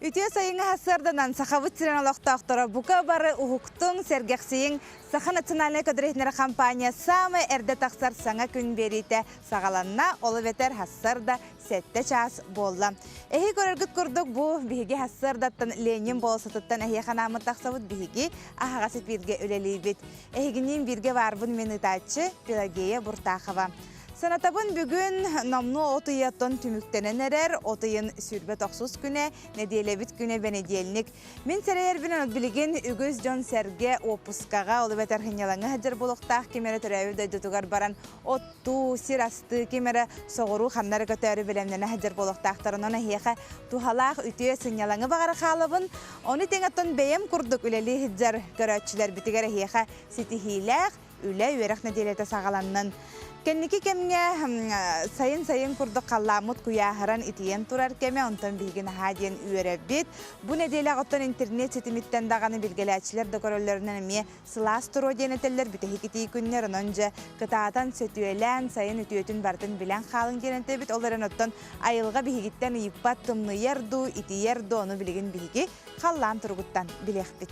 Үтүө сайыҥҥы сарсыарданан Сахабыт сирин олохтоохторо бука бары уһуктуҥ, сэргэхсийиҥ Саха национальнай көдөрүһүннэрэ компания саамай эрдэ тахсар саҥа күн биэриитэ саҕаланна, ол эбэтэр сарсыарда сэттэ чаас буолла. Эһи көрөргүт курдук бу биһиги сарсыардаттан Ленин болосатыттан эһиэхэ анааммыт тахсабыт биһиги аһаҕас эпииргэ үлэлиибит. Эһигиниин бииргэ баарбын мин ыытааччы Пелагея Буртахова. Санатабын бүгүн номнуо от ыйаттан түмүктэнэн эрэр, от ыйын 29 күнэ, нэдиэлэбит күнэ бэнидиэлник. Мин сэрэйэрбинэн билигин үгүс дьон-сэргэ уоппускаҕа, ол эбэтэр сынньалаҥҥа сылдьар буолуохтаах ким эрэ төрөөбүт дойдутугар баран оттуу, сир астыы, ким эрэ соҕуруу ханна эрэ көтөөрү бэлэмнэнэ сылдьар буолуохтаахтар. Онон эһиэхэ туһалаах үтүө сынньалаҥы баҕара хаалабын. Ону тэҥэ оттон бэйэм курдук үлэлии сылдьар көрөөччүлэрбитигэр эһиэхэ ситиһиилээх, үлэ, үөрэх нэдиэлэтэ саҕаланнын. Кэнники кэмҥэ сайын-сайын курдук халлааммыт куйааһыран итийэн турар кэмэ, онтон биһиги наһаа диэн үөрэбит. Бу нэдиэлэҕэ оттон интернет ситимиттэн даҕаны билгэлээччилэр да көрөллөрүнэн эмиэ сылаас туруо диэн этэллэр бүтэһик итии күннэр, онон дьэ кытаатан, сөтүөлээн, сайын үтүөтүн барытын билэн хаалыҥ диэн этэбит. Ол эрэн оттон айылҕа биһигиттэн ыйыппат тымныйар дуу, итийэр дуу, ону билигин биһиги халлаан туругуттан билиэхпит.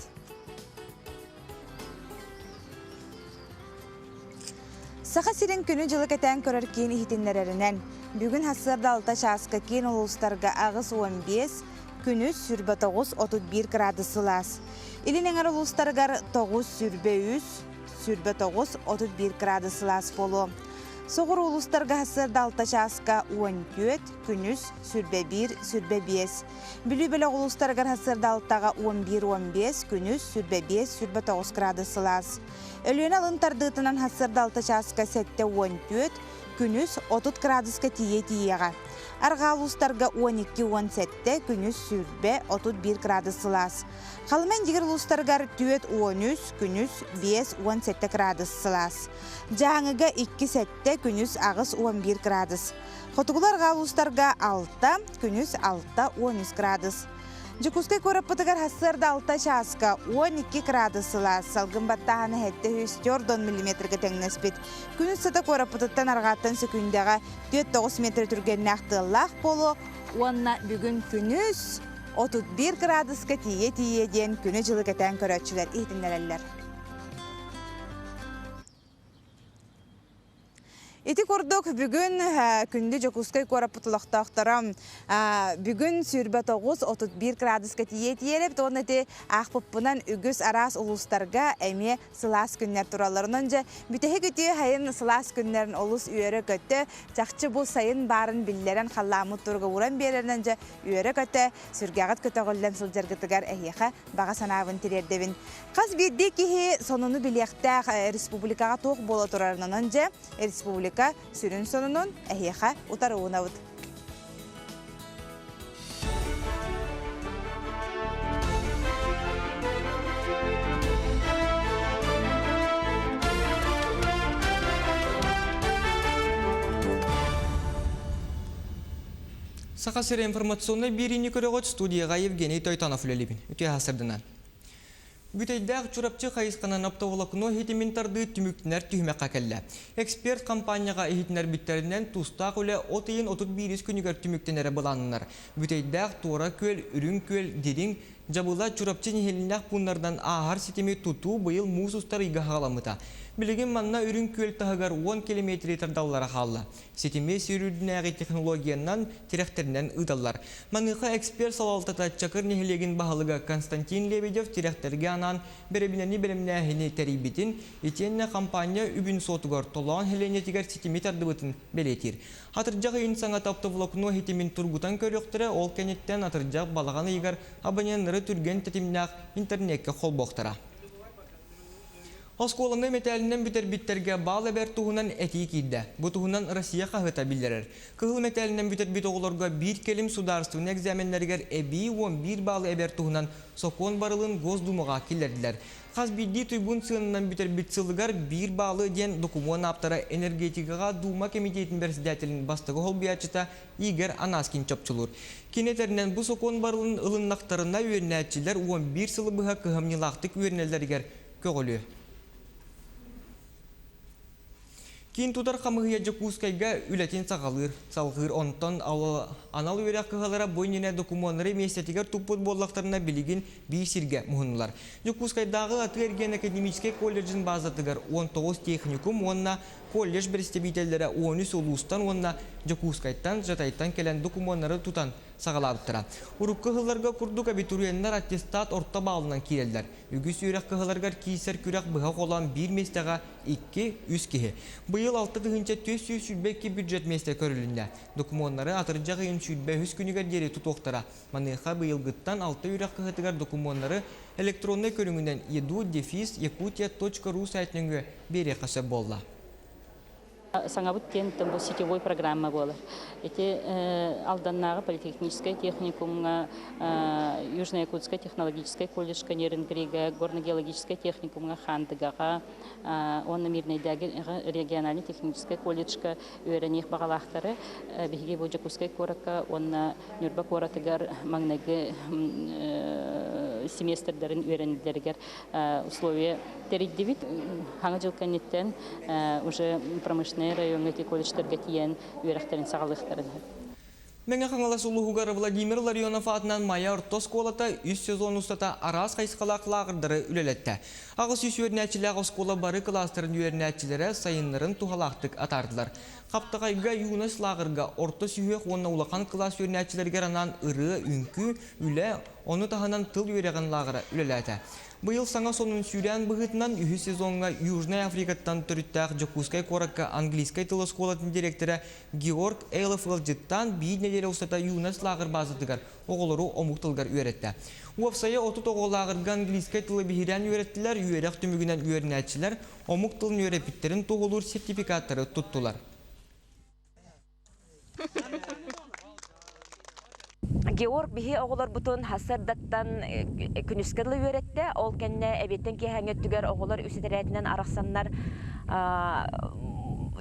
Саха сирин күнү-дьылы кэтээн көрөр киин иһитиннэрэринэн, бүгүн сарсыарда алта чааска киин улуустарга 85, күнүс 29-31 градус сылаас. Илин эҥэр улуустарыгар 9-23, 29-31 градус сылаас буолуо. Соҕуруу улуустарга сарсыарда алта чааска 14, күнүс 21-25. Бүлүү бөлөх улуустарыгар сарсыарда алтаҕа 11-15, күнүс 25-29 градус сылаас. Өлүөнэ алын тардыытынан сарсыарда алта чааска 7-14, күнүс 30 градуска тиийэ тиийиэҕэ. Арҕаа улуустарга 12-17, күнүс 20-31 градус сылаас. Халыма Индигир улуустарыгар 4-13, күнүс 5-17 градус сылаас. Дьааҥыга 2-7, күнүс 8-11 градус. Хотугулар улуустарга 6, күнүс 6-13 градус. Дьокуускай куораппытыгар сарсыарда 6 чааска 12 градус сылаас, салгын баттааһына 704 миллиметрга тэҥнэспит. Күнүс сыта куораппытыттан арҕааттан сөкүүндэҕэ 4-9 метр түргэннээх тыаллаах буолуо уонна бүгүн күнүс 31 градуска тиийэ-тиийэ диэн күнү-дьылы кэтээн көрөөччүлэр иһитиннэрэллэр. Ити курдук бүгүн күндү Дьокуускай куораппыт олохтоохторо бүгүн 29-31 градуска тиийэ тиийэрэбит уонна ити аахпыппынан үгүс араас улуустарга эмиэ сылаас күннэр тураллар. Онон дьэ бүтэһик үтүө сайын сылаас күннэрин олус үөрэ-көтө, чахчы бу сайын баарын биллэрэн халлааммыт туруга ууран биэрэринэн дьэ үөрэ-көтө, сүргэҕит көтөҕүллэн сылдьаргытыгар эһиэхэ баҕа санаабын тириэрдэбин. Хас биирдии киһи сонуну билиэхтээх республикаҕа туох буола турарынан дьэ республика сүрүн сонунун эһиэхэ утары уунабыт. Саха сирэ информационнай биэриини көрөҕүт студияҕа Евгений Тойтонов үлэлиибин. Үтүө сарсыарданан. Бүтэйдээх Чурапчы хайысханан оптоволокно ситимин тардыы түмүктэнэр түһүмэххэ кэллэ. Эксперт хампаанньаҕа иһитиннэрбиттэринэн, тустаах үлэ от ыйын 31 күнүгэр түмүктэнэрэ былааннанар. Бүтэйдээх, Туора Күөл, Үрүҥ Күөл, Дириҥ, Дьабыла, Чурапчы нэһилиэнньэлээх пууннарынан ааһар ситими тутуу быйыл муус устар ыйга саҕаламмыта. Билигин манна Үрүҥ Күөл таһыгар 10 километри тардаллара хаалла. Ситими сир үрдүнээҕи технологиянан, тирэхтэринэн ыыталлар. Маныаха эксперт салалтата Чакыр нэһилиэгин баһылыга Константин Лебедев тирэхтэргэ анаан бэрэбинэни бэлэмнээһини тэрийбитин, итиэннэ хампаанньа үбүн суотугар Толоон сэлиэнньэтигэр ситими тардыбытын бэлиэтиир. Атырдьах ыйын саҥата оптоволокно ситимин тургутан көрүөхтэрэ, ол кэнниттэн атырдьах балаҕан ыйыгар абоненнары түргэн тэтимнээх интернеккэ холбуохтара. Оскуоланы мэтээлинэн бүтэрбиттэргэ баал эбэр туһунан этии киирдэ. Бу туһунан Россия хаһыата биллэрэр. Кыһыл мэтээлинэн бүтэрбит оҕолорго биир кэлим судаарыстыбаннай экзаменнарыгар эбии 11 баалы эбэр туһунан сокуон барылын Госдумаҕа киллэрдилэр. Хас биирдии туйгун сыананан бүтэрбит сылыгар биир баалы диэн докумуон ааптара энергетикаҕа Дума кэмитиэтин бэрэссэдээтэлин бастакы солбуйааччыта Игорь Анаскин чопчулуур. Кини этэринэн, бу сокуон барылын ылыннахтарына үөрэнээччилэр 11 сылы быһа кыһамньылаахтык үөрэнэллэригэр көҕүлүө. Киин тутар хамыыһыйа Дьокуускайга үлэтин саҕалыыр. Салҕыыр онтон анал үөрэх кыһалара бу иннинэ докумуоннары миэстэтигэр туппут буоллахтарына билигин биир сиргэ муһуннулар. Дьокуускайдааҕы атыы-эргиэн академическай колледжын базатыгар 19 техникум уонна колледж бэрэстэбиитэллэрэ 13 улуустан уонна Дьокуускайтан, Жатайтан кэлэн докумуоннары тутан саҕалаабыттара. Урукку сылларга курдук абитуриеннар аттестат орто баалынан киирэллэр. Үгүс үөрэх кыһаларыгар киирсэр күрэх быһа холоон биир миэстэҕэ 2-3 киһи. Быйыл 6422 бюджет миэстэ көрүлүннэ. Докумуоннары атырдьах ыйын 23 күнүгэр диэри тутуохтара. Маныаха быйылгыттан алта үөрэх кыһатыгар докумуоннары электроннай көрүҥүнэн edu-якутия.ru сайт нөҥүө биэриэххэ сөп буолла. Саҥабыт диэн бу сетевой программа буолар. Ити Алданнааҕы политехническай техникумҥа, Южно-Якутскай технологическай колледжка Нерюнгрига, горно-геологическай техникумҥа Хаандыгаҕа уонна Мирнэйдээги региональнай техническай колледжка үөрэниэх баҕалаахтары биһиги бу Дьокуускай куоракка уонна Ньурба куоратыгар маҥнайгы семестрдарын үөрэнэллэригэр условия тэрийдибит. Хаҥа дьыл кэнниттэн уже промышленнай райоҥҥа ити колледжтарга тиийэн үөрэхтэрин саҕалыахтарын сөп. Мэҥэ Хаҥалас улууһугар Владимир Ларионов аатынан Майа орто оскуолата үс сезон устата араас хайысхалаах лааҕырдары үлэлэттэ. 800 үөрэнээччилээх оскуола бары кылаастарын үөрэнээччилэрэ сайыннарын туһалаахтык атаардылар. Хаптаҕайга Юность лааҕырга орто сүһүөх уонна улахан кылаас үөрэнээччилэригэр анаан ырыа, үҥкүү, үлэ, ону таһынан тыл үөрэҕин лааҕыра үлэлээтэ. Быйыл саҥа сонун сүүрээн быһыытынан үһүс сезоҥҥа Южнай Африкаттан төрүттээх Дьокуускай куоракка английскай тыл оскуолатын дириэктэрэ Георг Эйлов ыалдьыттаан биир нэдиэлэ устата Юность лааҕыр баазатыгар оҕолору омук тылыгар үөрэттэ. Уопсайа 30 оҕо лааҕырга английскай тылы биһирээн үөрэттилэр, үөрэх түмүгүнэн үөрэнээччилэр омук тылын үөрэппиттэрин туоһулуур сертификаттары туттулар. Георг биһи оҕолорбутун сарсыардаттан күнүскэ дылы үөрэттэ. Ол кэннэ эбиэттэн киэһээҥҥи өттүгэр оҕолор үс этэрээтинэн арахсаннар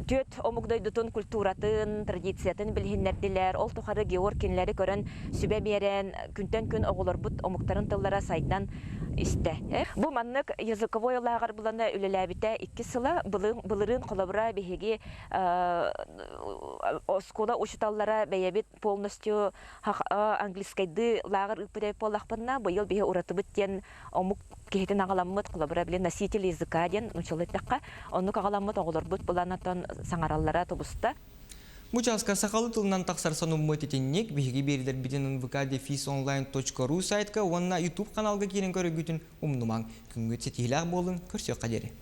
түөрт омук дойдутун культуратын, традициятын билиһиннэрдилэр. Ол тухары Георг кинилэри көрөн сүбэ биэрэн, күнтэн күн оҕолорбут омуктарын тыллара сайдан истэ. Бу маннык языковой лааҕыр булана үлэлээбитэ икки сыла. Былырыын холобура биһиги оскуола учууталлара бэйэбит полностью английскайдыы лааҕыр ыыппыт эбит буоллахпытына, быйыл биһи уратыбыт диэн омук киһитин аҕаламмыт, холобура, били носитель языка диэн нууччалыы эттэххэ, оннук аҕаламмыт оҕолорбут булан отон саҥараллара тубуста. Бу чааска сахалыы тылынан тахсар сонуммут итинник биһиги биэрилэрбитин nvk-онлайн.ru сайтка уонна YouTube каналга киирэн көрөргүтүн умнумаҥ. Күҥҥүт ситиһиилээх буолун, көрсүөххэ диэри.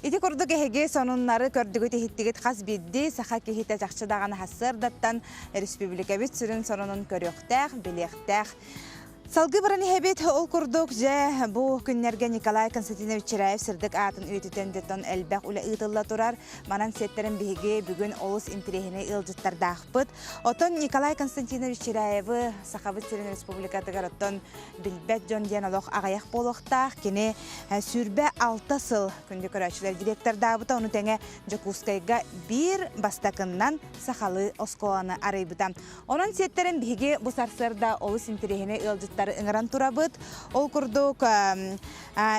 Ити курдук эһиги сонуннары көрдүгүт-иһиттигит хас биирдии саха киһитэ чахчы даҕаны сарсыардаттан республикабыт сүрүн сонунун көрүөхтээх, билиэхтээх. Салгыы баран иһэбит, ол курдук дьэ бу күннэргэ Николай Константинович Чиряев сырдык аатын үйэтитэн дьонтон элбэх үлэ ыытылла турар. Манан сиэттэрэн биһиги бүгүн олус интэриэһинэй ыалдьыттардаахпыт. Оттон Николай Константинович Чиряевы Сахабыт сирин республикатыгар оттон билбэт дьон диэн олох аҕыйах буолуохтаах. Кини 26 сыл күндү көрөөччүлэр директордаабыта, ону тэҥэ Дьокуускайга биир бастакыннан сахалыы оскуоланы арыйбыта. Онон сиэттэрин биһиги бу сарсыарда олус интэриэһинэй ыалдьыттары ыҥыран турабыт. Ол курдук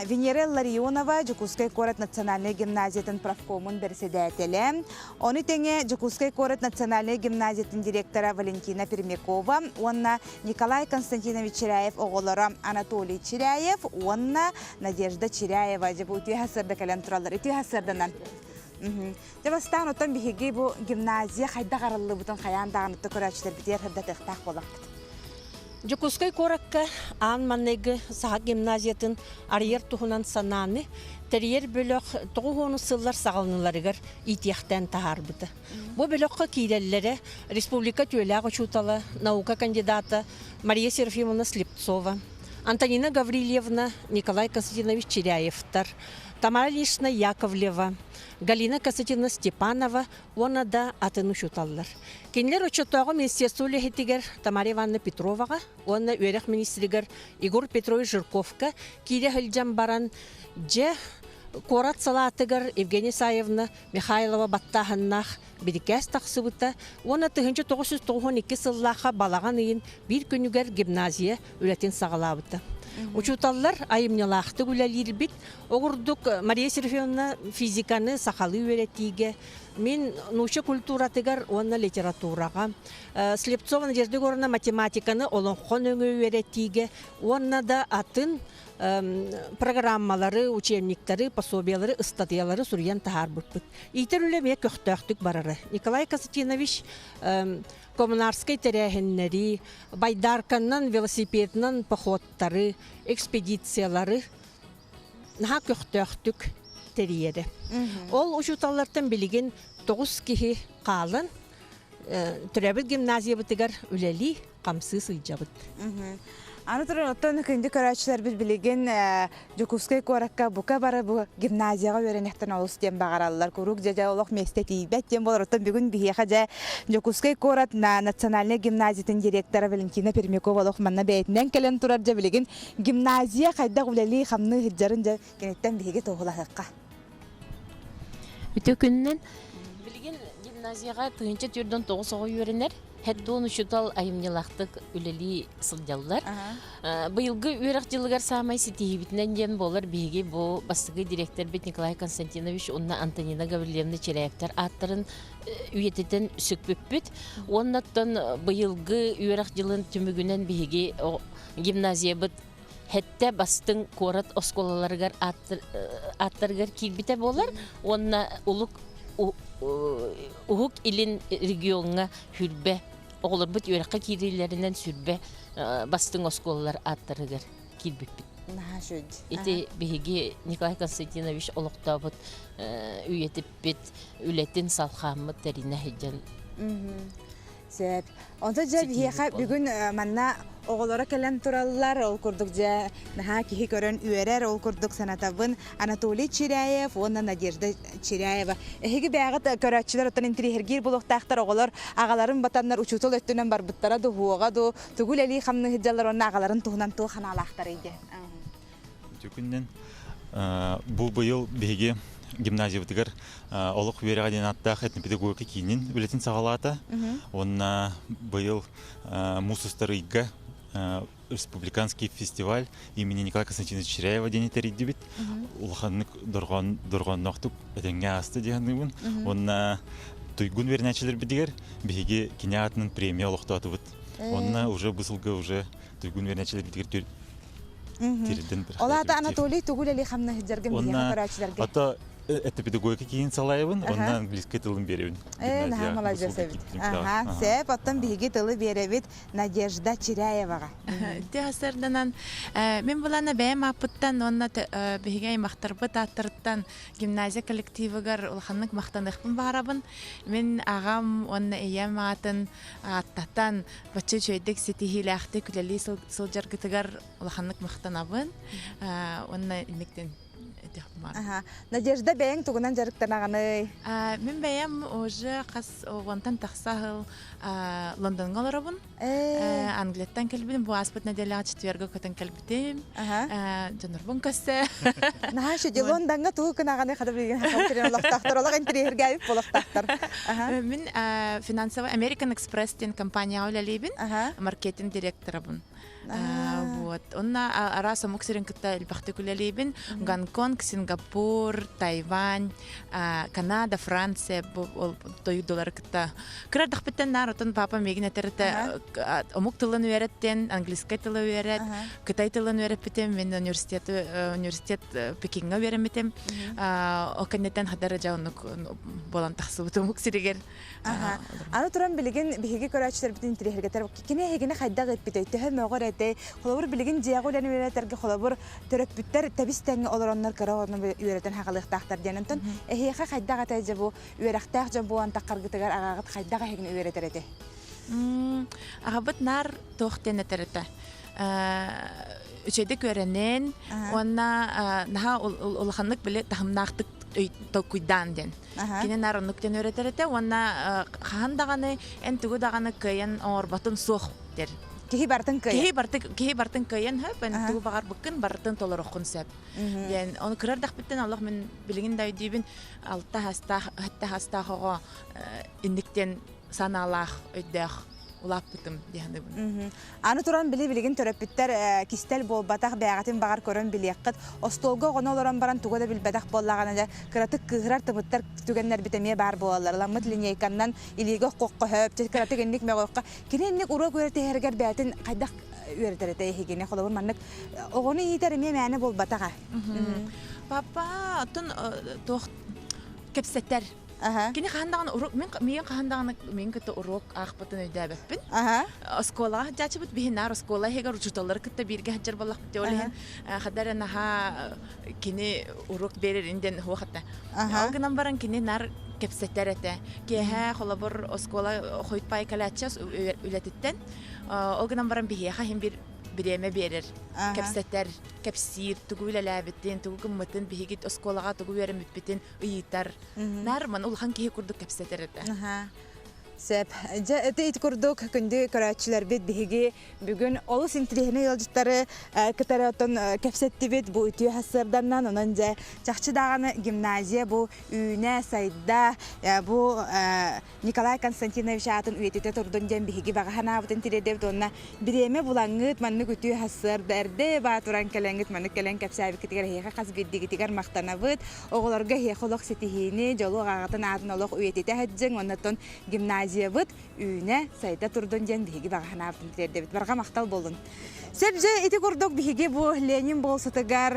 Венера Ларионова Дьокуускай куорат национальнай гимназиятын профкомун бэрэссэдээтэлэ, ону тэҥэ Дьокуускай куорат национальнай гимназиятын директора Валентина Пермякова уонна Николай Константинович Чиряев оҕолоро Анатолий Чиряев уонна Надежда Чиряева дьэ бу үтүө сарсыарда кэлэн тураллар. Үтүө сарсыарданан. Дьэ бастаан оттон биһиги бу гимназия хайдах арыллыбытын хайаан даҕаны көрөөччүлэрбитигэр сырдатыахтаах буоллахпыт. Дьокуускай куоракка аан маҥнайгы Саха гимназиятын арыйар туһунан санааны тэрийэр бөлөх 90 сыллар саҕаланыыларыгар иитиэхтээн таһаарбыта. Бу бөлөххө киирэллэрэ республика түөлээх учуутала, наука кандидата Мария Серафимовна Слепцова, Антонина Гаврильевна, Николай Константинович Чиряевтар, Тамара Ильинична Яковлева, Галина Константиновна Степанова уонна да атын учууталлар. Кинилэр оччотооҕу министерство үлэһитигэр Тамара Ивановна Петроваҕа уонна үөрэх министригэр Егор Петрович Жирковка киирэ сылдьан баран, дьэ, куорат салаатыгар Евгения Исаевна Михайлова баттааһыннаах бирикээс тахсыбыта уонна 1992 сыллаахха балаҕан ыйын биир күнүгэр гимназия үлэтин саҕалаабыта. Учууталлар айымньылаахтык үлэлиирбит. Ол курдук Мария Серафимовна физиканы сахалыы үөрэтиигэ, мин нуучча культуратыгар уонна литератураҕа, Слепцова Надежда Егоровна математиканы олоҥхо нөҥүө үөрэтиигэ уонна да атын программалары, учебниктары, пособиялары, ыстатыйалары суруйан таһаарбыппыт. Иитэр үлэ эмиэ көхтөөхтүк барара. Николай Константинович коммунарскай тэрээһиннэри, байдарканнан, велосипедынан походтары, экспедициялары наһаа көхтөөхтүк тэрийэрэ. Ол учууталлартан билигин 9 киһи хаалан төрөөбүт гимназиябытыгар үлэлии, хамсыы сылдьабыт. Аны туран оттон күндү көрөөччүлэрбит билигин Дьокуускай куоракка бука бары бу гимназияҕа үөрэниэхтэн олус диэн баҕараллар. Куруук дьэ дьэ олох миэстэ тиийбэт диэн буолар. Оттон бүгүн биһиэхэ дьэ Дьокуускай куорат национальнай гимназиятын директора Валентина Пермякова олох манна бэйэтинэн кэлэн турар дьэ билигин гимназия хайдах үлэлии-хамныы сылдьарын дьэ киниттэн биһиги туоһулаһыахха. Үтүө күнүнэн. Билигин гимназияҕа 1049 оҕо үөрэнэр. Хэддуон учуутал айымньылаахтык үлэлии сылдьаллар. Быйылгы үөрэх дьылыгар саамай ситиһиибитинэн диэн буолар биһиги бу бастакы дириэктэрбит Николай Константинович уонна Антонина Гаврильевна Чиряевтар ааттарын үйэтитэн сүкпүппүт. Уонна оттон быйылгы үөрэх дьылын түмүгүнэн биһиги гимназиябыт Хэттэ бастыҥ куорат оскуолаларыгар ааттарыгар киирбитэ буолар уонна улук Уһук Илин региоҥҥа сүрбэ оҕолорбут үөрэххэ киириилэринэн сүрбэ бастыҥ оскуолалар ааттарыгар киирбиппит. Ити биһиги Николай Константинович олохтообут үйэтиппит үлэтин салхааммыт тэринэ сылдьан Сөп. Онто дьэ биһиэхэ бүгүн манна оҕолоро кэлэн тураллар. Ол курдук дьэ наһаа киһи көрөн үөрэр. Ол курдук санатабын Анатолий Чиряев уонна Надежда Чиряева. Эһиги бэйэҕит көрөөччүлэр оттон интириэһиргиир буолуохтаахтар оҕолор аҕаларын батаннар учуутал өттүнэн барбыттара дуу, уоҕа дуу, тугу үлэлии хамныы сылдьаллар уонна аҕаларын туһунан туох санаалаахтарый диэн. Үтүө Бу быйыл биһиги гимназиябытыгар олох үөрэҕэ диэн ааттаах этнопедагогика киинин үлэтин саҕалаата. Уонна быйыл муус устар ыйга республиканский фестиваль имени Николая Константиновича Чиряева диэни тэрийдибит. Улаханнык дорҕоонноохтук этэҥҥэ ааста дии саныыбын. Уонна туйгун үөрэнээччилэрбитигэр биһиги кини аатынан премия олохтоотубут. Уонна уже бу сылга уже туйгун үөрэнээччилэрбитигэр тирдин Ол аата Анатолий тугу үлэлии хамнаһы сылдьаргын биһиэхэ көрөөччүлэргэ? Ото это педагогика киин салайабын, онно английский тылын биэрэбин. Э, наһаа маладьыас эбит. Аха, сеп, оттон биһиги тылы биэрэбит Надежда Чиряеваҕа. Ити сарданан мин булана бэйэм ааппыттан уонна биһиги аймахтарбыт ааттарыттан гимназия коллективыгар улаханнык махтаныахпын баҕарабын. Мин аҕам уонна ийэм аатын ааттатан бачча үчүгэйдик ситиһиилээхтик үлэлии сылдьаргытыгар улаханнык махтанабын уонна инниктин Аха. Надежда бэйэҥ тугунан дьарыктанаҕыный? Мин бэйэм уже хас уонтан тахса сыл Лондоҥҥа олоробун. Англияттан кэлбитим. Бу ааспыт нэдиэлэҕэ четверга көтөн кэлбитим. Дьоннорбун көрсө. Наһаа үчүгэй. Лондоҥҥа тугу гынаҕыный хата билигин хата олохтоохтор олох интэриэһиргээбит буолуохтаахтар. Мин финансовый American Express диэн компанияҕа үлэлиибин. Маркетинг директорабын. Вот. Онно араас омук сирин кытта элбэхтик үлэлиибин. Гонконг, Сингапур, Тайвань, Канада, Франция бу ол дойдулары кытта кыра эрдэхпиттэн наар отон папа миигин этэр этэ омук тылын үөрэттин, английскай тылы үөрэт, кытай тылын үөрэппитим, мин университет университет Пекиҥҥэ үөрэммитим. Ол кэнниттэн хадара дьэ оннук буолан тахсыбыт омук сиригэр. Аны туран билигин биһиги көрөөччүлэрбитин интириэһиргэтэр кини эһигини хайдах ыыппытай? Төһө мөҕөр? мөҕөр этэй? Холобур, билигин дьиэҕэ үлэни үөрэтэргэ холобур, төрөппүттэр тэбис-тэҥҥэ олороннор кыра оҕону үөрэтэн хаҕалыахтаахтар диэн. Онтон эһиэхэ хайдах этэй дьэ бу үөрэхтээх дьон буолан таххаргытыгар аҕаҕыт хайдах эһигини үөрэтэр этэй? Аҕабыт наар туох диэн этэр этэ? Үчүгэйдик үөрэнэн уонна наһаа улаханнык били таһымнаахтык толкуйдаан диэн. Кини наар оннук диэн үөрэтэр этэ уонна хаһан даҕаны эн тугу даҕаны кыайан оҥорботун суох дэр. Киһи барытын кыайан. Киһи барыты киһи барытын кыайан хөп, эн тугу баҕарбыккын барытын толоруоххун сөп. Диэн ону кырар дахпыттан олох мин билигин да өйдүүбүн алта хастаах хатта хастаах оҕо инниктен санаалаах өйдөөх улааппытым дии саныыбын. Аны туран били билигин төрөппүттэр кистэл буолбатах бэйэҕитин баҕар көрөн билиэххит. Остуолга оҕону олорон баран тугу да билбэтэх буоллаҕына дьэ кыратык кыыһырар тымыттар түгэннэрбит эмиэ баар буолаллар. Ыламмыт линейканнан илиигэ оххоххо хөп, кыратык инник мөҕүөххэ. Кини инник уруок үөрэтиһэригэр бэйэтин хайдах үөрэтэр этэ эһигини? Холобур маннык оҕону иитэр эмиэ мээнэ буолбатаҕа. Папа оттон туох кэпсэтэр Кини хаһан даҕаны уруок мин миигин хаһан даҕаны миигин кытта уруок аахпытын өйдөөбөппүн. Оскуолаҕа сылдьааччыбыт биһи наар оскуола иһигэр учууталлары кытта бииргэ сылдьар буоллахпыт ол иһин хада эрэ наһаа кини уруок биэрэрин диэн суох этэ. Ол гынан баран кини наар кэпсэтэр этэ. Киэһэ холобур оскуола хойут паай кэлээччи үлэтиттэн ол гынан баран биһиэхэ иһин биир бириэмэ биэрэр, кэпсэтэр, кэпсиир, тугу үлэлээбитин, тугу гыммытын, биһиги оскуолаҕа тугу үөрэммиппитин ыйытар. Наар маны улахан киһи курдук кэпсэтэр этэ. Сөп. Дьэ, ити ити курдук күндү көрөөччүлэрбит биһиги бүгүн олус интириэһинэй ыалдьыттары кытары оттон кэпсэттибит бу үтүө сарсыарданнан онон дьэ чахчы даҕаны гимназия бу үүнэ сайда бу Николай Константинович аатын үйэтитэ турдун диэн биһиги баҕа санаабытын тириэрдэбит уонна бириэмэ булаҥҥыт маннык үтүө сарсыарда эрдэ баа туран кэлэҥҥит маннык кэлэн кэпсээбиккитигэр эһиэхэ хас биирдигитигэр махтанабыт. Оҕолорго эһиэхэ олох ситиһиини, дьолу аҕаҕытын аатын олох үйэтитэ сылдьыҥ уонна оттон гимназиябыт үүнэ сайда турдун диэн биһиги баҕа санаабытын тириэрдэбит. Барҕа махтал буоллун. Сөп дьэ ити курдук биһиги бу Ленин болсутугар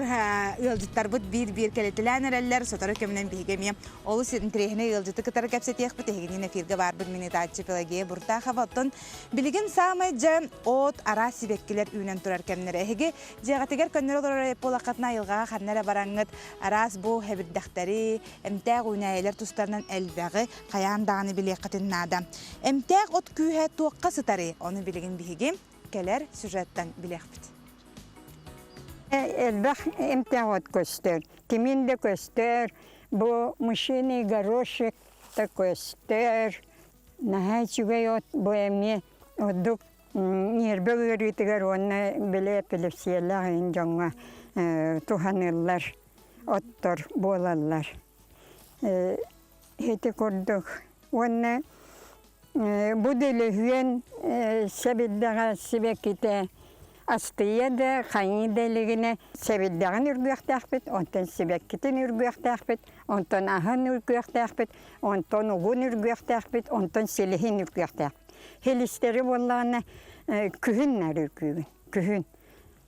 ыалдьыттарбыт биир-биир кэлитэлээн эрэллэр. Сотору кэминэн биһиги эмиэ Олус интэриэһинэй ыалдьыты кытары кэпсэтиэхпит. Эһигинин эфиргэ баарбыт мин ытааччы Пелагея Буртахова. Оттон билигин саамай дьэ от араас сибэккилэр үүнэн турар кэмнэрэ. Эһиги дьиэҕитигэр көннөрү олорор буоллаххытына айылҕаҕа ханна эрэ бараҥҥыт араас бу хэбирдэхтэри, эмтээх үүнээйилэр тустарынан элбэҕи хайаан даҕаны билиэххитин наада. Эмтээх от күүһэ туохха сытарый? Ону билигин биһиги кэлэр сюжеттан билиэхпит. Элбэх эмтээх от көстөр. Кимин да көстөр, Бу мышиный горошек да көстөр, наһаа үчүгэй от бу эмиэ ордук ньиэрбэ ыарыытыгар уонна били эпилепсиялаах иһин дьоҥҥо туһаныллар оттор буолаллар. Ити курдук уонна Бу дөлүһүөн сэбирдэҕэ сибэккитэ астыйа да, хайыы да илигинэ сэбирдэҕин үргүөхтээхпит, онтон сибэккитин үргүөхтээхпит, онтон аһын үргүөхтээхпит, онтон угун үргүөхтээхпит, онтон силиһин үргүөхтээхпит. Силистэри буоллаҕына күһүн наар үргүүгүн, күһүн.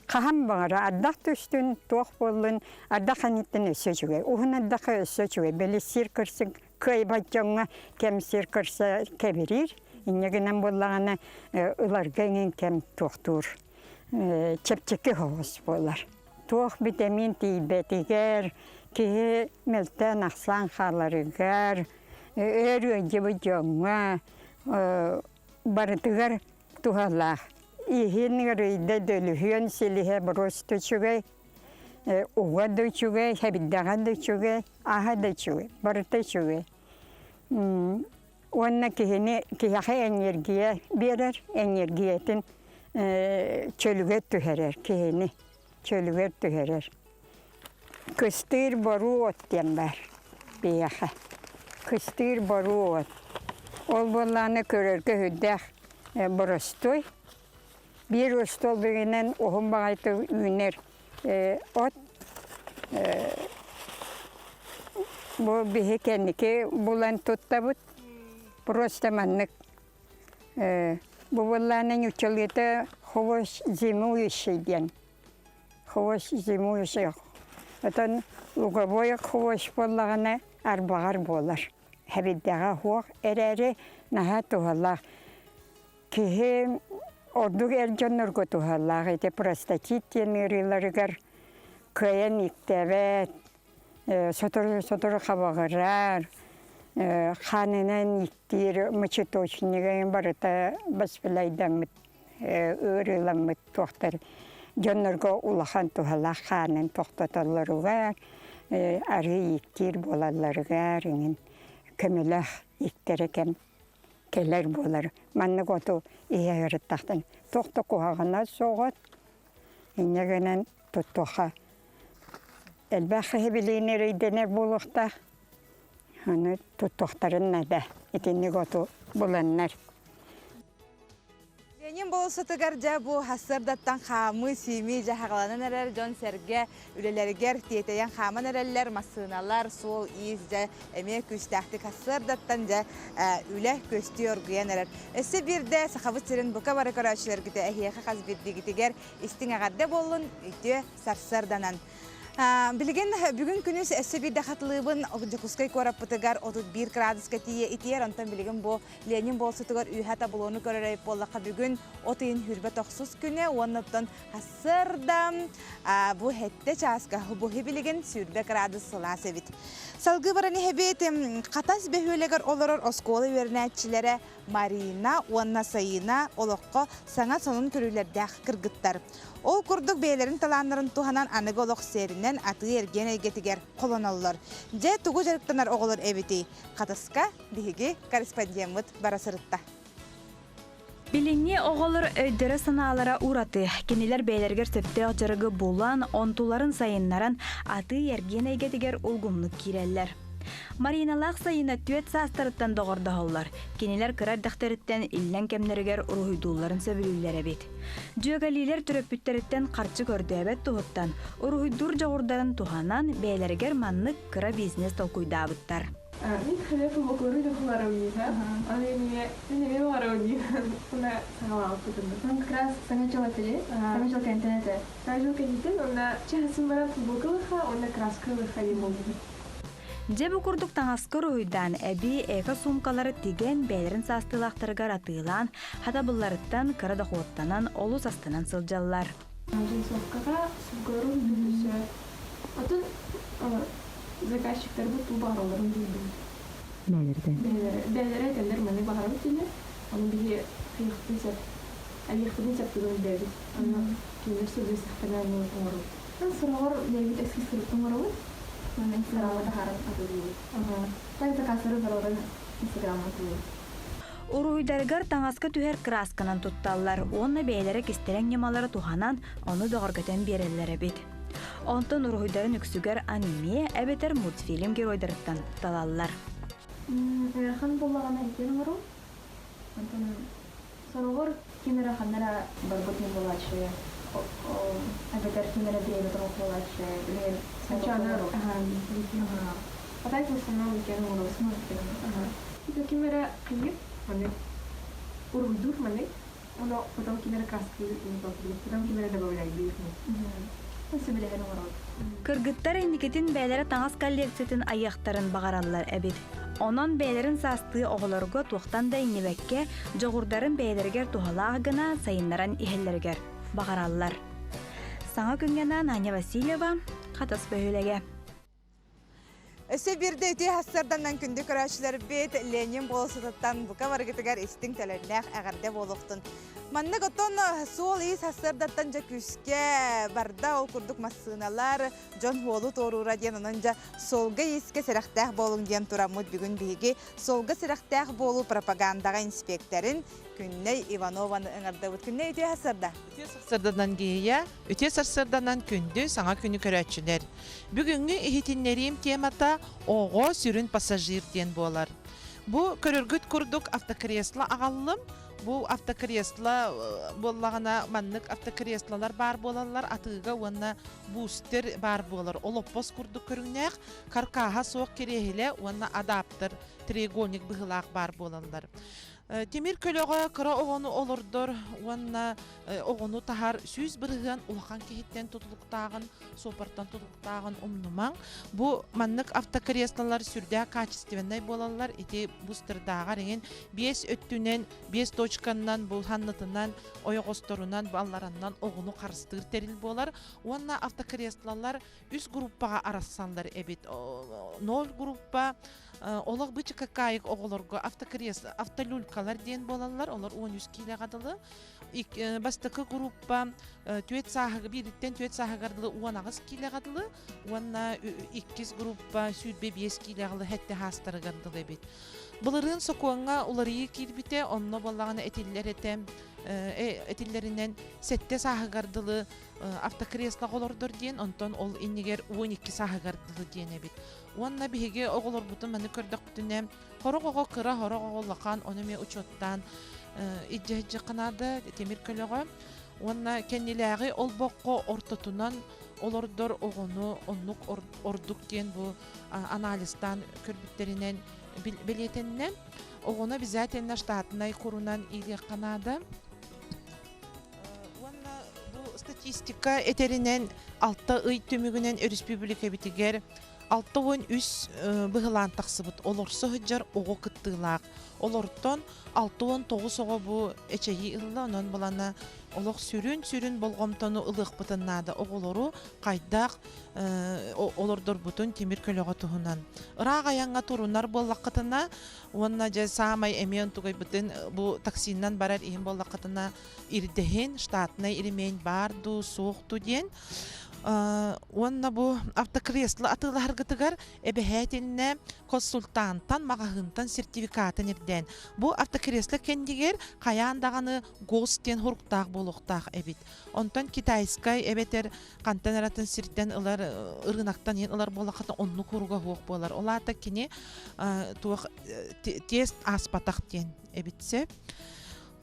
Хаһан баҕара ардах түстүн, туох буоллун, ардах анньыттан өссө үчүгэй. Уһун ардахха өссө үчүгэй. Били сир кырсын кыайбат дьоҥҥо кэм сир кырса кэбириир. Инньэ гынан буоллаҕына ыларга иҥин кэм туохтуур чэпчэки соҕус буолар. Туох битэмиин тиийбэтигэр, киһи мөлтөөн-ахсаан хааларыгар, өр ыалдьыбыт дьоҥҥо барытыгар туһалаах. Иһин ыарыйда дөлүһүөн силиһэ боруоста үчүгэй, уга да үчүгэй, хэбирдэҕэ да үчүгэй, аһа да үчүгэй, барыта үчүгэй. Уонна киһини киһиэхэ энергия биэрэр, энергиятын чөлүгэр түһэрэр киһини, чөлүгэр түһэрэр. Кыстыыр боруу от диэн баар биһиэхэ. Кыстыыр боруу от. Ол буоллаҕына көрөргө сүрдээх боростуой. Биир остуол бигинэн уһун баҕайытык үүнэр от бу биһи кэнники булан туттабыт. Просто маннык бу буоллаҕына ньуччалыыта хвощ зимующий диэн Хвощ зимующий. Оттон луговой хвощ буоллаҕына арбаҕар буолар. Хэбирдэҕэ суох эрээри наһаа туһалаах. Киһи Ордук эр дьоннорго туһалаах ити простатит диэн ыарыыларыгар кыайан ииктээбэт, сотору-сотору хабаҕырар, хаанынан ииктиир мочеточнига барыта баспилайдаммыт ыарыыламмыт туохтар дьоннорго улахан туһалаах хаанын тохтотоллоругар, арыы ииктиир буолалларыгар иҥин көмөлөөх ииктэрэ кэм кэлэр буолар. Маннык оту иһэ сырыттахтан туох да куһаҕана суоҕа. Инньэ гынан туттуохха элбэх киһи билиини эрэйдэнэр буолуохтаах. Аны туттуохтарын наада. Итинник оту буланнар. Ленин болуоссатыгар дьэ бу сарсыардаттан хаамыы, сиимии дьэ хаҕаланан эрэр дьон-сэргэ үлэлэригэр тиэтэйэн хааман эрэллэр, массыыналар, суол-иис дьэ эмиэ күүстээхтик сарсыардаттан дьэ үлэ күөстүү оргуйан эрэр. Өссө биирдэ Сахабыт сирин бука бары көрөөччүлэргитэ эһиэхэ хас биирдиигитигэр истиҥ эҕэрдэ буоллун, үтүө сарсыарданан. Билигин бүгүн күнүс өссө биирдэ хатылыыбын Дьокуускай куораппытыгар 31 градуска тиийэ итийэр, онтон билигин бу Ленин болсутугар үөһэ таблону көрөр эбит буоллахха бүгүн от ыйын хүрбэ тохсус күнэ уонна оттон сарсыарда бу хэттэ чааска бу билигин сүүрбэ градус сылаас эбит. Салгыы баран иһэбит Хатас бөһүөлэгэр олорор оскуола үөрэнээччилэрэ Марина уонна Саина олоххо саҥа сонун көрүүлэрдээх кыргыттар. Ол курдук бэйэлэрин талааннарын туһанан аныгы олох сиэринэн атыы-эргиэн эйгэтигэр холоноллор. Дьэ, тугу дьарыктанар оҕолор эбитий? Хатаска биһиги корреспондеммыт бара сырытта. Билиҥҥи оҕолор өйдөрө-санаалара ураты. Кинилэр бэйэлэригэр сөптөөх дьарыгы булан, онтуларын сайыннаран, атыы-эргиэн эйгэтигэр улгумнук киирэллэр. Мариналаах Сайына түөрт саастарыттан доҕордоһоллор. Кинилэр кыра эрдэхтэриттэн иллэҥ кэмнэригэр уруһуйдуулларын сөбүлүүллэр эбит. Дьүөгэлиилэр төрөппүттэриттэн харчы көрдөөбөт туһуттан, уруһуйдуур дьоҕурдарын туһанан, бэйэлэригэр маннык кыра бизнес толкуйдаабыттар. Мин хлеб бокуору дьохуларавниха, аны эмиэ мин эмиэ баҕарабын уна саҕалаабыппытын. Он как раз саҥа дьыл этили, саҥа дьыл кэнтэн этэ. Саҥа дьыл кэнниттэн уонна чаһысын баран футболка ылыха уонна краска ылыха диэн буолбут. Дьэ бу курдук таҥаска уруһуйдаан эбии эко-суумкалары тигэн бэйэлэрин саастыылаахтарыгар атыылаан, хатабылларыттан кыра дохуоттанан олус астынан сылдьаллар. Джинсовкаҕа сумкалары уһуйдун Атын заказчиктарбыт туу баҕаралларын билбит. Бээлэрдэн. Бээлэрэ этэллэр маны баҕарабыт диэнэ, ону биһи хайыахпытын сөп, айыахпытын сөп тугун өйдөөбүт. Аны кинилэр сөбүлэстэхтэринэ ону оҥоробут. Сороҕор бэйэбит эскиз оҥоробут, уонна инстаграмҥа таһааран атыылыыбыт. Так заказтары барыларын инстаграмҥа атыылыыбыт. Уруһуйдарыгар таҥаска түһэр кыраасканан тутталлар уонна бэйэлэрэ кистэлэҥ ньымалары туһанан ону бөҕөргөтөн биэрэллэр эбит. Онтон уруһуйдарын үксүгэр аниме эбэтэр мультфильм геройдарыттан талаллар. Ыарахан буоллаҕына итин оҥорум. Онтон сороҕор ким эрэ ханна эрэ барбыт буолааччы, эбэтэр ким эрэ бириэмэтэ буолааччы, билигин А так в основном иккиэн оҥоробут. Это ким эрэ кыйыр, маны уруһуйдуур маны Ону потом ким эрэ краскалыыр, потом ким эрэ добавляйдыыр. Сөбүлэһэн оҥоробут. Кыргыттар инникитин бэйэлэрэ таҥас коллекциятын айыахтарын баҕараллар эбит. Онон бэйэлэрин саастыы оҕолорго туохтан да иҥнибэккэ, дьоҕурдарын бэйэлэригэр туһалаах гына сайыннаран иһэллэригэр баҕараллар. Саҥа күҥҥэ анаан Аня Васильева, Хатас бөһүөлэгэ. Өссө биирдэ үтүө сарсыарданан күндү көрөөччүлэрбит Ленин болуоссатыттан бука барыгытыгар истиҥ төлөннөөх эҕэрдэ буолуохтун. Маннык оттон суол-иис сарсыардаттан дьэ күүскэ барда ол курдук массыыналар, дьон суолу туоруура диэн онон дьэ суолга-иискэ сэрэхтээх буолуҥ диэн тураммыт бүгүн биһиги суолга сэрэхтээх буолуу пропагандаҕа инспиэктэрин Күннэй Иванованы ыҥырдыбыт. Күннэй үтүө сарсыарда. Үтүө сарсыарданан Гея, үтүө сарсыарданан күндү саҥа күнү көрөөччүлэр. Бүгүҥҥү иһитиннэриим темата оҕо сүрүн пассажир диэн буолар. Бу көрөргүт курдук автокресло аҕаллым. Бу автокресло буоллаҕына маннык автокреслолар баар буолаллар атыыга уонна бустер баар буолар. Олоппос курдук көрүҥнээх, каркаһа суох кириэһилэ уонна адаптер треугольник быһыылаах баар буолаллар. Тимир көлөҕө кыра оҕону олордор уонна оҕону таһар 100% улахан киһиттэн тутулуктааҕын, суоппартан тутулуктааҕын умнумаҥ. Бу маннык автокреслолар сүрдээх качественнай буолаллар. Ити бустердааҕар иҥин биэс өттүнэн, биэс точканнан, бу саннытынан, ойоҕосторунан, баллараннан оҕону харыстыыр тэрил буолар. Уонна автокреслолар үс группаҕа арассаллар эбит. Ноль группа олох бычыкакаайык оҕолорго автокресло, автолюлькалар диэн буолаллар. Олор 13 киилэҕэ дылы. Бастакы группа түөрт сааһыгар биириттэн түөрт сааһыгар дылы 18 киилэҕэ дылы уонна иккис группа 25 киилэҕэ дылы сэттэ саастарыгар дылы эбит. Былырыын сокуоҥҥа уларыйыы киирбитэ, онно буоллаҕына этиллэр этэ этиллэринэн сэттэ сааһыгар дылы автокреслоҕа олордор диэн, онтон ол иннигэр 12 сааһыгар дылы диэн эбит. Уонна биһиги оҕолорбутун маны көрдөхпүтүнэ, хорох оҕо кыра, хорох оҕо улахан, ону эмиэ учуоттаан илдьэ наада тимир көлөҕө. Уонна кэннилээҕи олбоххо ортотунан олордор оҕону оннук ордук диэн бу анализтаан көрбүттэринэн бэлиэтэннэ. Оҕону обязательно штатнай курунан иилиэххэ наада. Уонна бу статистика этэринэн алта ый түмүгүнэн өрөспүүбүлүкэбитигэр 63 быһылаан тахсыбыт олорсо сылдьар оҕо кыттыылаах. Олортон 69 оҕо бу эчэйии ылла, онон балана олох сүрүн-сүрүн болҕомтону ылыахпытын наада оҕолору хайдах олордорбутун тимир көлөҕө туһунан. Ыраах айаҥҥа турунар буоллаххытына уонна дьэ саамай эмиэ онтугайбытын бу таксиннан барар иһин буоллаххытына ирдэһин штатнай ремень баар дуу суох дуу диэн уонна бу автокресло атыылаһаргытыгар эбэһээтиннэ консультантан маҕаһыынтан сертификатын ирдээн бу автокресло кэннигэр хайаан даҕаны гос диэн хуруктаах буолуохтаах эбит онтон китайскай эбэтэр хантан эратын сиртэн ылар ырыынактан иһин ылар буоллаххына оннук хуруга суох буолар ол аата кини туох тест ааспатах диэн эбит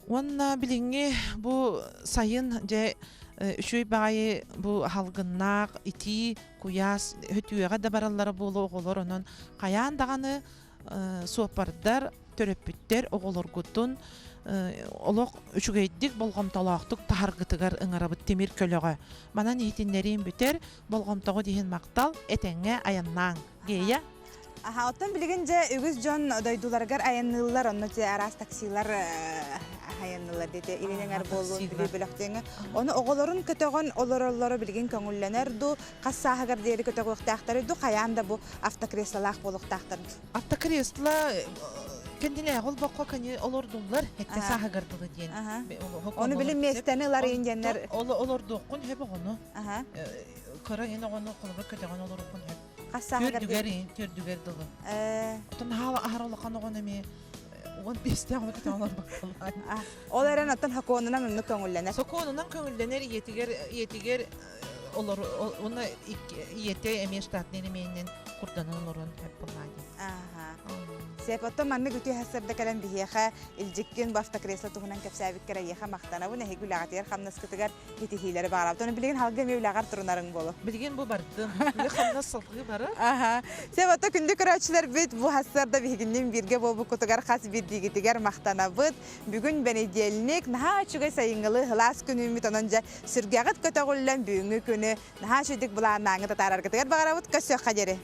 Уонна билиҥҥи бу сайын дьэ үчүгэй баҕайы бу салгыннаах итии куйаас өтүөҕэ да бараллара буолуо оҕолор онон хайаан даҕаны суоппардар төрөппүттэр оҕолоргутун олох үчүгэйдик болҕомтолоохтук таһаргытыгар ыҥырабыт тимир көлөҕө. Манан иһитиннэриим бүтэр болҕомтоҕут иһин махтал этэҥҥэ айаннааҥ Гея Аха, оттон билигин дьэ үгүс дьон дойдуларыгар айанныыллар, онно дьэ араас таксилар айанныыллар диэти илин эҥэр буоллун, Бүлүү бөлөхтүөҥэ. Ону оҕолорун көтөҕөн олороллоро билигин көҥүллэнэр дуу, хас сааһыгар диэри көтөҕүөхтээхтэрий дуу, хайаан да бу автокреслолаах буолуохтаахтар дуу? Автокресло кэннинээҕи олбоххо кини олордуллар, этте сааһыгар дылы диэн. Ону билин миэстэни ылар индианнар. Олордуоххун сөп оҕону. Кыра ин оҕону холобур көтөҕөн олоруоххун сөп. Хас сааһыгар Төрдүгэр төрдүгэр дылы. Оттон хаала аһар улахан оҕону эмиэ уон биэстээх оҕо көтөҕөн олорбокколлар. Ол эрэн оттон сокуонунан оннук көҥүллэнэр. Сокуонунан көҥүллэнэр ийэтигэр ийэтигэр олор уонна ийэтэ эмиэ штатный ремиэнинэн курданан олорон сөп буоллаа диэн. Аха. Сөп, оттон маннык үтүө сарсыарда кэлэн биһиэхэ илдьиккин бу автокресло туһунан кэпсээбиккэр эйиэхэ махтанабын. Эһиги үлэҕитигэр хамнаскытыгар итиһиилэри баҕарабыт. Ону билигин халга эмиэ үлэҕэр турунарыҥ буолуо. Билигин бу бардым. Үлэ хамнас салгыы барар. Аха. Сөп, ото күндү көрөөччүлэрбит бу сарсыарда биһигинниин бииргэ буолбуккутугар хас биирдиигитигэр махтанабыт. Бүгүн бэнидиэлник, наһаа үчүгэй сайыҥҥылыы сылаас күн үүммүт, онон дьэ сүргэҕит көтөҕүллэн бүгүҥҥү күнү наһаа үчүгдүк былааннааҥҥыт атаараргытыгар баҕарабыт. Көрсүөххэ диэри.